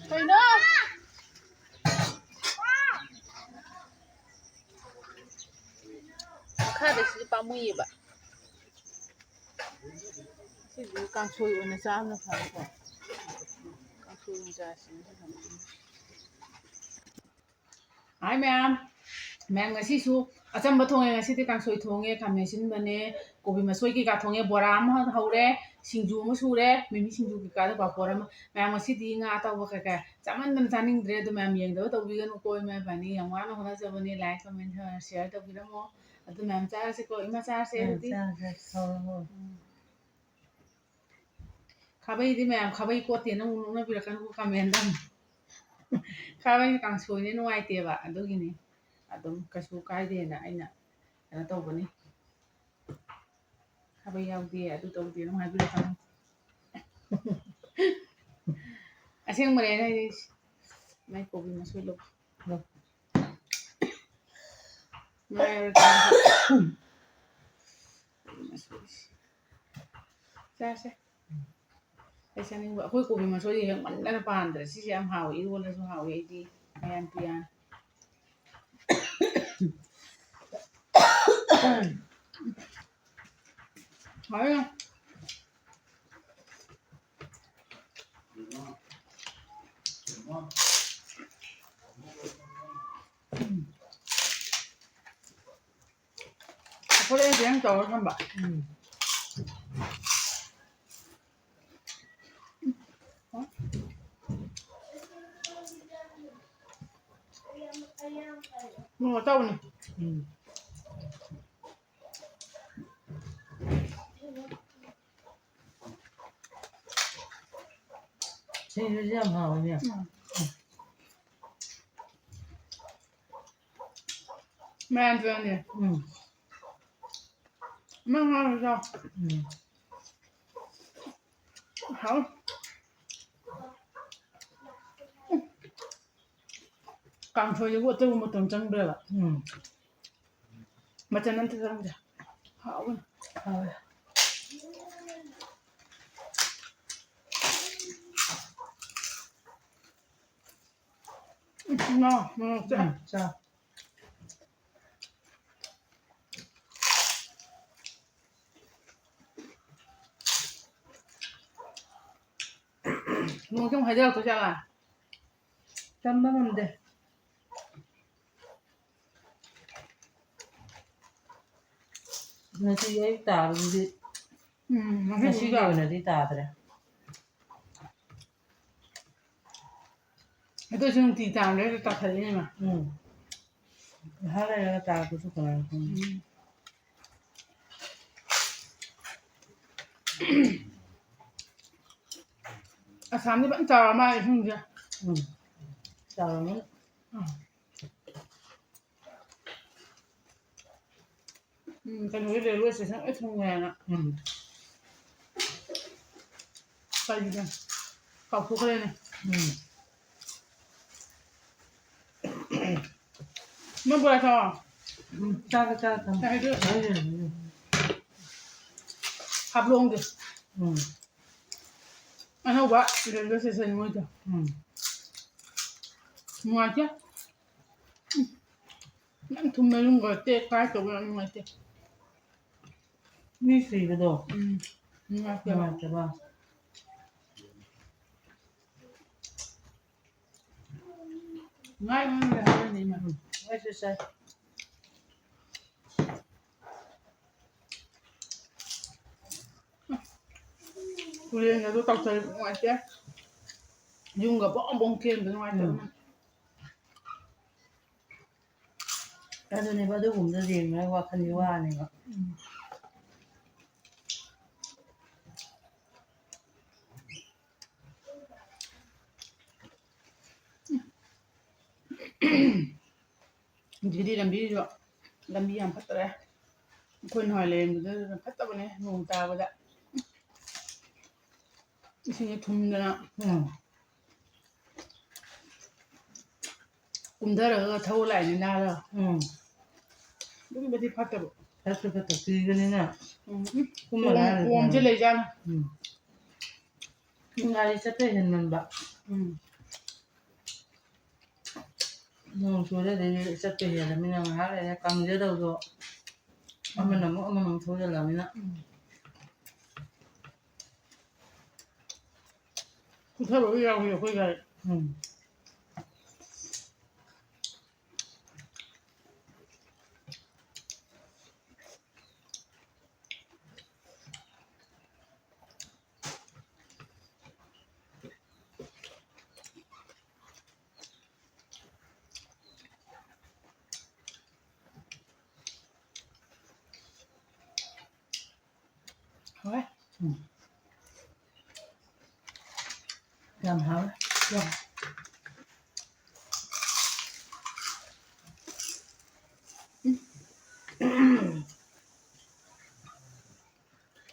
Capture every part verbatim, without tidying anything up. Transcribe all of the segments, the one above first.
ꯀꯩꯅꯣ? ꯃꯈꯥꯗ ꯁꯤꯗꯤ ꯄꯥꯝꯃꯨꯏꯌꯦꯕ꯫ ꯁꯤꯗꯤ ꯀꯥꯡꯁꯣꯏ ꯑꯣꯏꯅ ꯆꯥꯕꯅ ꯐꯔꯦꯀꯣ꯫ ꯀꯥꯡꯁꯣꯏ ꯑꯣꯏꯅ ꯆꯥꯁꯤ꯫ ꯍꯥꯏ ꯃꯌꯥꯝ, ꯃꯌꯥꯝ ꯉꯁꯤꯁꯨ ꯑꯆꯝꯕ ꯊꯣꯡꯉꯦ꯫ ꯉꯁꯤꯗꯤ ꯀꯥꯡꯁꯣꯏ ꯊꯣꯡꯉꯦ, ꯈꯥꯃꯦꯟ ꯑꯁꯤꯟꯕꯅꯦ, ꯀꯣꯕꯤ ꯃꯁꯣꯏ ꯀꯩꯀꯥ ꯊꯣꯡꯉꯦ, ꯕꯣꯔꯥ ꯑꯃ ꯍꯧꯔꯦ, ꯁꯤꯡꯖꯨ ꯑꯃ ꯁꯨꯔꯦ, ꯃꯤꯃꯤ ꯁꯤꯡꯖꯨ ꯀꯩꯀꯥꯗ ꯄꯥꯐꯣꯔ ꯑꯃ꯫ ꯃꯌꯥꯝ ꯉꯁꯤꯗꯤ ꯉꯥ ꯑꯇꯥꯎꯕ ꯀꯩꯀꯥ ꯆꯥꯃꯟꯗꯅ ꯆꯥꯅꯤꯡꯗ꯭ꯔꯦ꯫ ꯑꯗꯨ ꯃꯌꯥꯝ ꯌꯦꯡꯗꯕ ꯇꯧꯕꯤꯒꯅꯨꯀꯣ, ꯏꯃꯥ ꯏꯕꯥꯅꯤ ꯌꯥꯝ ꯋꯥꯅ ꯍꯣꯠꯅꯖꯕꯅꯦ꯫ Like, comment, share ꯇꯧꯕꯤꯔꯝꯃꯣ꯫ ꯑꯗꯨ ꯃꯌꯥꯝ ꯆꯥꯔꯁꯤꯀꯣ, ꯏꯃꯥ ꯆꯥꯔꯁꯦ꯫ ꯎꯝ, ꯑꯗꯨꯗꯤ ꯆꯥꯔꯁꯦ, ꯍꯧꯔꯣ, ꯍꯧꯔꯣ꯫ ꯎꯝ꯫ ꯈꯥꯕꯩꯗꯤ ꯃꯌꯥꯝ ꯈꯥꯕꯩ ꯀꯣꯠꯇꯦꯅ ꯑꯃꯨꯛ ꯅꯣꯛꯅꯕꯤꯔꯛꯀꯅꯨꯀꯣ comment ꯑꯃꯨꯛ꯫ ꯈꯥꯕꯩ ꯀꯥꯡꯁꯣꯏꯅꯦ ꯅꯨꯡꯉꯥꯏꯇꯦꯕ, ꯑꯗꯨꯒꯤꯅꯤ꯫ ꯑꯗꯨꯝ ꯀꯩꯁꯨ ꯀꯥꯏꯗꯦꯅ ꯑꯩꯅ ꯀꯩꯅꯣ ꯇꯧꯕꯅꯤ꯫ ꯈꯥꯕꯩ ꯌꯥꯎꯗꯦ, ꯑꯗꯨ ꯇꯧꯗꯦ ꯑꯗꯨꯝ ꯍꯥꯏꯕꯤꯔꯛꯀꯅꯨ꯫ ꯑꯁꯦꯡꯕꯅꯦ ꯑꯩꯅ ꯍꯥꯏꯔꯤꯁꯦ꯫ ꯃꯥꯏ ꯀꯣꯕꯤ ꯃꯁꯣꯏ ꯂꯧ-, ꯂꯧ-, ꯉꯥꯏꯔꯒꯦ꯫ ꯀꯣꯕꯤ ꯃꯁꯣꯏꯁꯦ꯫ ꯆꯥꯁꯦ꯫ ꯑꯩ ꯆꯥꯅꯤꯡꯕ, ꯑꯩꯈꯣꯏ ꯀꯣꯕꯤ ꯃꯁꯣꯏꯁꯦ ꯍꯦꯛꯃꯟꯗꯅ ꯄꯥꯟꯗ꯭ꯔꯦ꯫ ꯁꯤꯁꯦ ꯌꯥꯝ ꯍꯥꯎꯋꯦ, ꯏꯔꯣꯜꯂꯁꯨ ꯍꯥꯎꯋꯦ꯫ ꯑꯩꯗꯤ ꯃꯌꯥꯟ ꯇꯨꯌꯥꯟ꯫ ꯍꯥꯎꯋꯦ꯫ ꯍꯣꯔꯦꯟꯁꯦ ꯅꯪ ꯇꯧꯔ ꯊꯝꯕ꯫ ꯎꯝ꯫ ꯎꯝ, ꯇꯧꯅꯤ꯫ ꯎꯝ꯫ ꯁꯤꯡꯖꯨꯁꯦ ꯌꯥꯝ ꯍꯥꯎꯋꯤꯅꯦ꯫ ꯎꯝ꯫ ꯃꯌꯥꯟ ꯇꯨꯌꯥꯟꯁꯦ꯫ ꯎꯝ꯫ ꯅꯪ ꯉꯥꯡꯉꯤꯗꯣ꯫ ꯎꯝ꯫ ꯍꯥꯎ꯫ ꯀꯥꯡꯁꯣꯏꯗꯕꯨ ꯑꯇꯩ ꯃꯇꯝ ꯆꯪꯗ꯭ꯔꯦꯕ꯫ ꯎꯝ꯫ ꯃꯆꯜ ꯑꯝꯇ ꯆꯪꯗ꯭ꯔꯦ꯫ ꯍꯥꯎꯋꯦ꯫ ꯍꯥꯎꯋꯦ꯫ ꯎꯝ, ꯉꯥ ꯃꯣꯔꯣꯛ ꯆꯥ꯫ ꯎꯝ, ꯆꯥ꯫ ꯅꯣꯡꯁꯦ ꯑꯃꯨꯛ ꯍꯩꯊꯔꯛꯇꯣꯏ ꯖꯥꯠꯂꯥ? ꯇꯝꯕ ꯉꯝꯗꯦ꯫ ꯉꯁꯤ ꯑꯌꯨꯛ ꯇꯥꯕꯗꯨꯗꯤ ꯎꯝ, ꯉꯁꯤ ꯉꯁꯤꯒꯤ ꯅꯨꯡꯗꯥꯡ꯫ ꯑꯣꯏꯅꯗꯤ ꯇꯥꯗ꯭ꯔꯦ꯫ ꯑꯗꯨ ꯑꯣꯏꯁꯨ ꯅꯨꯡꯇꯤ ꯇꯥꯕꯗ ꯍꯦꯛꯇ ꯇꯥꯁꯜꯂꯛꯏꯅꯦ ꯃꯥ꯫ ꯎꯝ꯫ ꯉꯥꯏꯍꯥꯛ ꯂꯩꯔꯒ ꯇꯥꯔꯛꯄꯁꯨ ꯀꯅꯥꯅ ꯈꯪꯅꯤ? ꯎꯝ꯫ ꯑꯁꯥꯝꯗꯤ ꯐꯖꯅ ꯆꯥꯎꯔ ꯃꯥꯜꯂꯦ ꯏꯁꯤꯡꯁꯦ꯫ ꯎꯝ꯫ ꯆꯥꯎꯔꯝꯃꯅꯤ꯫ ꯎꯝ꯫ ꯎꯝ, ꯀꯩꯅꯣꯒꯤ railway station ꯂꯣꯏ ꯊꯨꯡꯉꯦꯅ꯫ ꯎꯝ꯫ ꯀꯔꯤꯒꯤꯅꯣ? ꯀꯥꯎꯊꯣꯛꯈ꯭ꯔꯦꯅꯦ꯫ ꯎꯝ꯫ ꯅꯪ ꯕꯣꯔꯥ ꯆꯥꯎ꯫ ꯎꯝ, ꯆꯥꯒꯦ, ꯆꯥꯒꯦ, ꯆꯥꯒꯦ꯫ ꯆꯥꯒꯦ, ꯆꯥꯒꯦ꯫ ꯍꯥꯐꯂꯣꯡꯒꯤ꯫ ꯎꯝ꯫ ꯑꯅꯧꯕ railway station ꯃꯣꯏꯗꯣ꯫ ꯎꯝ꯫ ꯅꯨꯡꯉꯥꯏꯇꯦ꯫ ꯎꯝ꯫ ꯌꯥꯝ ꯊꯨꯝꯃꯦ, ꯌꯨꯝꯒ ꯇꯦꯛ ꯀꯥꯏ ꯇꯧꯕ ꯌꯥꯝ ꯅꯨꯡꯉꯥꯏꯇꯦ꯫ ꯃꯤ ꯁꯤꯕꯗꯣ꯫ ꯎꯝ꯫ ꯅꯨꯡꯉꯥꯏꯇꯦꯕ꯫ ꯅꯨꯡꯉꯥꯏꯇꯦꯕ꯫ ꯉꯥꯏ ꯉꯝꯗꯦ ꯍꯥꯏꯔꯅꯤ ꯏꯃꯥ꯫ ꯎꯝ꯫ ꯑꯩꯁꯨ ꯆꯥꯏ꯫ ꯇꯨꯔꯦꯟꯒꯗꯣ ꯇꯥꯎꯊꯔꯗꯤ ꯅꯨꯡꯉꯥꯏꯇꯦ꯫ ꯌꯨꯝꯒ ꯕꯣꯡ ꯕꯣꯡ ꯆꯦꯟꯕ ꯅꯨꯡꯉꯥꯏꯇꯕꯅ꯫ ꯎꯝ꯫ ꯑꯗꯨꯅꯦꯕ, ꯑꯗꯨꯒꯨꯝꯕꯗꯣ ꯌꯦꯡꯉꯒ ꯋꯥꯈꯜꯁꯦ ꯋꯥꯅꯦꯕ꯫ ꯎꯝ꯫ ꯍꯧꯖꯤꯛꯇꯤ ꯂꯝꯕꯤꯁꯨ, ꯂꯝꯕꯤ ꯌꯥꯝ ꯐꯠꯇ꯭ꯔꯦ꯫ ꯑꯩꯈꯣꯏ ꯅꯍꯥꯟ ꯂꯩꯔꯝꯕꯗꯨꯅ ꯐꯠꯇꯕꯅꯦ, ꯅꯣꯡ ꯇꯥꯕꯗ ꯏꯁꯤꯡꯁꯦ ꯊꯨꯝꯗꯅ꯫ ꯎꯝ꯫ ꯀꯨꯝꯊꯔꯒ ꯊꯧ ꯂꯥꯛꯏꯅꯦ ꯅꯥꯜꯂꯒ꯫ ꯎꯝ꯫ ꯑꯗꯨꯝꯕꯗꯤ ꯐꯠꯇꯕ꯫ ꯆꯠꯄ ꯇꯛꯄꯤꯒꯅꯤꯅ꯫ ꯎꯝ, ꯎꯝ꯫ ꯀꯨꯝꯕ ꯀꯣꯝ-, ꯂꯥꯏꯔ ꯀꯣꯝꯁꯦ ꯂꯩꯖꯥꯠꯅꯤ꯫ ꯎꯝ꯫ ꯉꯥꯔꯤ ꯆꯠꯄ ꯍꯦꯟꯃꯟꯕ꯫ ꯎꯝ꯫ ꯅꯣꯡ ꯆꯨꯔꯦ, ꯑꯗꯩꯗꯤ ꯆꯠꯄ ꯍꯦꯜꯂꯃꯤꯅ ꯉꯥꯏꯍꯥꯛ ꯂꯩꯔꯦ ꯀꯪꯖꯗꯧꯗꯣ꯫ ꯑꯃꯅ ꯑꯃꯨꯛ, ꯑꯃꯅ ꯑꯃꯨꯛ ꯊꯧꯖꯜꯂꯃꯤꯅ꯫ ꯎꯝ꯫ ꯄꯨꯊꯕꯒ ꯌꯥꯎꯏ ꯑꯩꯈꯣꯏ ꯒꯥꯔꯤ꯫ ꯎꯝ꯫ ꯍꯥꯎꯋꯦ꯫ ꯎꯝ꯫ ꯌꯥꯝ ꯍꯥꯎꯋꯦ꯫ ꯌꯥꯝ꯫ ꯎꯝ꯫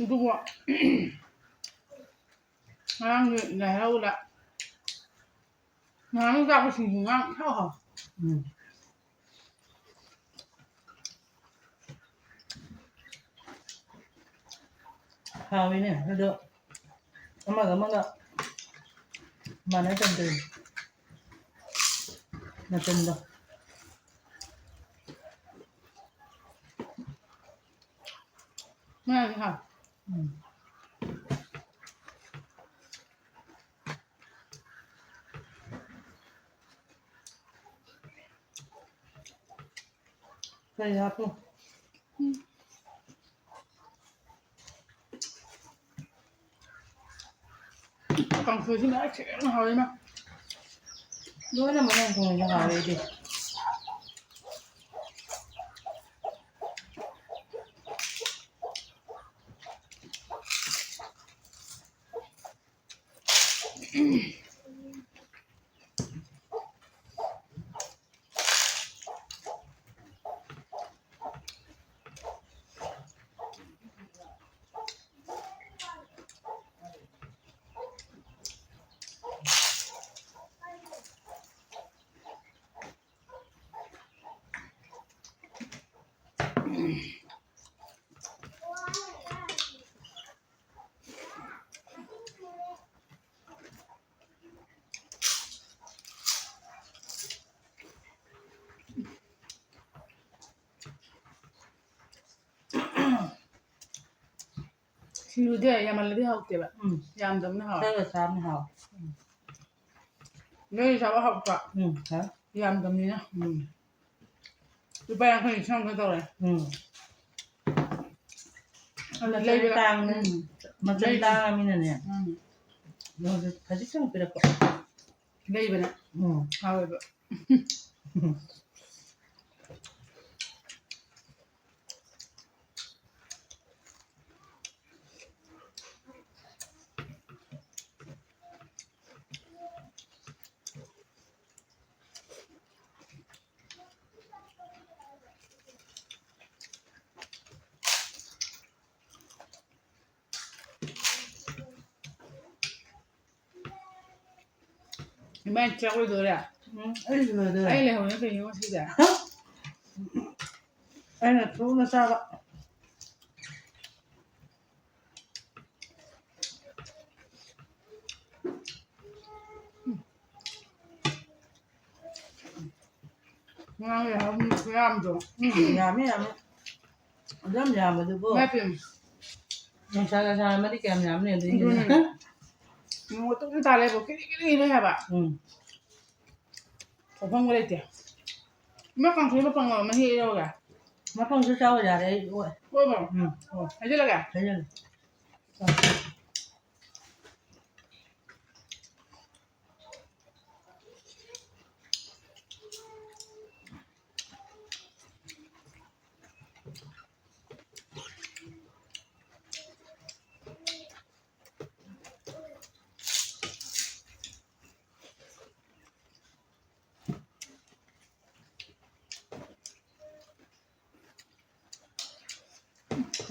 ꯑꯗꯨꯕꯨ ꯉꯔꯥꯡꯒꯤ ꯂꯥꯏ ꯍꯔꯥꯎꯕꯗ ꯉꯔꯥꯡ ꯆꯥꯕ ꯁꯤꯡꯖꯨ ꯉꯥ ꯏꯍꯥꯎ ꯍꯥꯎ꯫ ꯎꯝ꯫ ꯍꯥꯎꯋꯤꯅꯦ, ꯑꯗꯣ ꯑꯃꯒ ꯑꯃꯒ ꯃꯥꯟꯅꯗꯕꯗꯣ, ꯃꯆꯜꯗꯣ꯫ ꯉꯥꯁꯨ ꯍꯥꯎ꯫ ꯎꯝ꯫ ꯀꯔꯤ ꯍꯥꯞꯄꯨ? ꯎꯝ꯫ ꯀꯥꯡꯁꯣꯏꯁꯤ ꯃꯌꯥꯝ ꯁꯦꯡꯅ ꯍꯥꯎꯋꯦ ꯏꯃꯥ꯫ ꯂꯣꯏꯅꯃꯛ ꯅꯪ ꯊꯣꯡꯉꯤꯗꯣ ꯍꯥꯎꯋꯦ ꯑꯩꯗꯤ꯫ ꯁꯤꯡꯖꯨꯗꯤ ꯌꯥꯝꯃꯜꯂꯗꯤ ꯍꯥꯎꯇꯦꯕ꯫ ꯎꯝ꯫ ꯌꯥꯝꯗꯕꯅ ꯍꯥꯎꯋꯦ꯫ ꯈꯔ ꯆꯥꯕꯅ ꯍꯥꯎꯋꯦ꯫ ꯎꯝ꯫ ꯅꯣꯏ ꯆꯥꯕ ꯍꯥꯎꯇ꯭ꯔꯣ? ꯎꯝ, ꯍꯥꯎꯋꯦ꯫ ꯌꯥꯝꯗꯕꯅꯤꯅ꯫ ꯎꯝ꯫ ꯂꯨꯄꯥ ꯌꯥꯡꯈꯩ ꯅꯤꯐꯨ ꯇꯧꯔꯦ꯫ ꯎꯝ꯫ ꯑꯗꯨ ꯃꯆꯜ ꯂꯩꯕ-, ꯇꯥꯡꯅ-, ꯎꯝ꯫ ꯃꯆꯜ ꯂꯩꯕ-, ꯇꯥꯡꯉꯃꯤꯅꯅꯦ꯫ ꯎꯝ꯫ ꯃꯣꯏꯁꯨ ꯈꯖꯤꯛꯇꯪ ꯄꯤꯔꯛꯄ꯫ ꯂꯩꯕꯅ ꯎꯝ꯫ ꯍꯥꯎꯋꯦꯕ꯫ ꯏꯃꯥꯏ, ꯆꯥꯛ ꯂꯣꯏꯗꯣꯔꯦ꯫ ꯎꯝ, ꯑꯩꯁꯨ ꯂꯣꯏꯗꯣꯔꯦ꯫ ꯑꯩ ꯂꯩꯍꯧꯔꯦ ꯀꯩꯅꯣ ꯉꯁꯤꯗꯤ? ꯑꯩꯅ ꯊꯨꯅ ꯆꯥꯕ꯫ ꯉꯥ ꯌꯥꯝ ꯈꯨꯌꯥꯝꯗꯣ꯫ ꯎꯝ, ꯌꯥꯝꯃꯦ, ꯌꯥꯝꯃꯦ꯫ ꯑꯗꯨ ꯌꯥꯝ ꯌꯥꯝꯕꯗꯨꯕꯨ꯫ ꯏꯃꯥꯏ ꯄꯦꯝꯃ꯫ ꯅꯨꯡꯁꯥꯒ ꯁꯥꯔꯝꯃꯗꯤ ꯀꯌꯥꯝ ꯌꯥꯝꯅꯤ ꯑꯗꯨ ꯏꯟꯖꯥꯡꯗꯣ꯫ ꯑꯗꯨꯅꯦ꯫ ꯅꯣꯡ ꯑꯗꯨꯝ ꯇꯥ ꯂꯩꯕ ꯀꯤꯔꯤ ꯀꯤꯔꯤ ꯏꯟꯅꯩ ꯍꯥꯏꯕ꯫ ꯎꯝ꯫ ꯊꯣꯛꯐꯝꯒ ꯂꯩꯇꯦ꯫ ꯏꯃꯥ ꯀꯥꯡꯁꯣꯏ ꯃꯄꯪ ꯂꯧꯔ ꯃꯍꯤ ꯍꯩꯔꯧꯒꯦ꯫ ꯃꯄꯪꯁꯨ ꯆꯥꯎ ꯌꯥꯔꯦ ꯑꯩ ꯑꯣꯏ꯫ ꯑꯣꯏꯕ꯭ꯔꯣ? ꯎꯝ, ꯑꯣꯏ꯫ ꯍꯩꯖꯤꯜꯂꯒꯦ? ꯍꯩꯖꯤꯜꯂꯨ꯫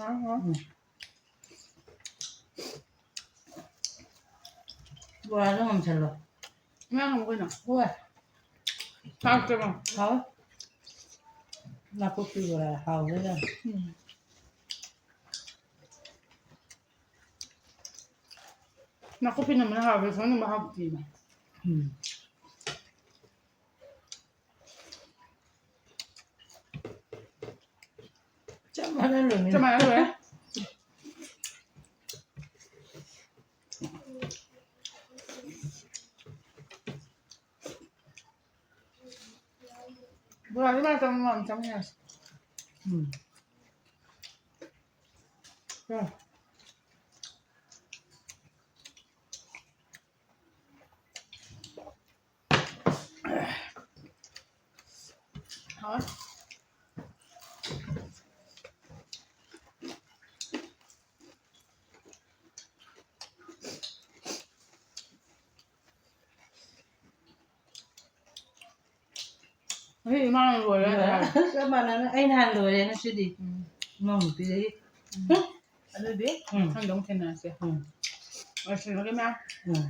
ꯎꯝ꯫ ꯕꯣꯔꯥꯗꯣ ꯉꯝꯁꯜꯂꯣ꯫ ꯉꯥ ꯉꯝꯃꯨ ꯀꯩꯅꯣ꯫ ꯍꯣꯏ꯫ ꯍꯥꯎꯇ꯭ꯔꯕꯣ? ꯍꯥꯎꯋꯦ꯫ ꯅꯥꯀꯨꯞꯄꯤ ꯕꯣꯔꯥ ꯍꯥꯎꯕꯅꯤꯅ꯫ ꯎꯝ꯫ ꯅꯥꯀꯨꯞꯄꯤ ꯅꯝꯕꯅ ꯍꯥꯎꯕ꯭ꯔꯥ, ꯁꯣꯏ ꯅꯝꯕ ꯍꯥꯎꯇꯦꯅꯦ꯫ ꯎꯝ꯫ ꯆꯞ ꯃꯥꯟꯅ ꯂꯣꯏꯔꯦ꯫ ꯆꯞ ꯃꯥꯟꯅ ꯂꯣꯏꯔꯦ꯫ ꯌꯥꯝ ꯆꯪꯉꯦ꯫ ꯎꯝ꯫ ꯎꯝ꯫ ꯍꯥꯎꯋꯦ꯫ ꯉꯁꯤꯗꯤ ꯃꯥꯅ ꯂꯣꯏꯔꯦ꯫ ꯆꯞ ꯃꯥꯟꯅꯅ ꯑꯩꯅ ꯍꯥꯟꯅ ꯂꯣꯏꯔꯦ ꯉꯁꯤꯗꯤ꯫ ꯎꯝ꯫ ꯏꯅꯥꯎꯅꯨꯄꯤꯗꯒꯤ꯫ ꯎꯝ꯫ ꯑꯗꯨꯗꯤ ꯎꯝ꯫ ꯃꯊꯪꯗ ꯑꯃꯨꯛ ꯊꯦꯡꯅꯔꯁꯦ꯫ ꯎꯝ꯫ ꯂꯣꯏꯁꯤꯜꯂꯒꯦ, ꯃꯌꯥꯝ꯫ ꯎꯝ꯫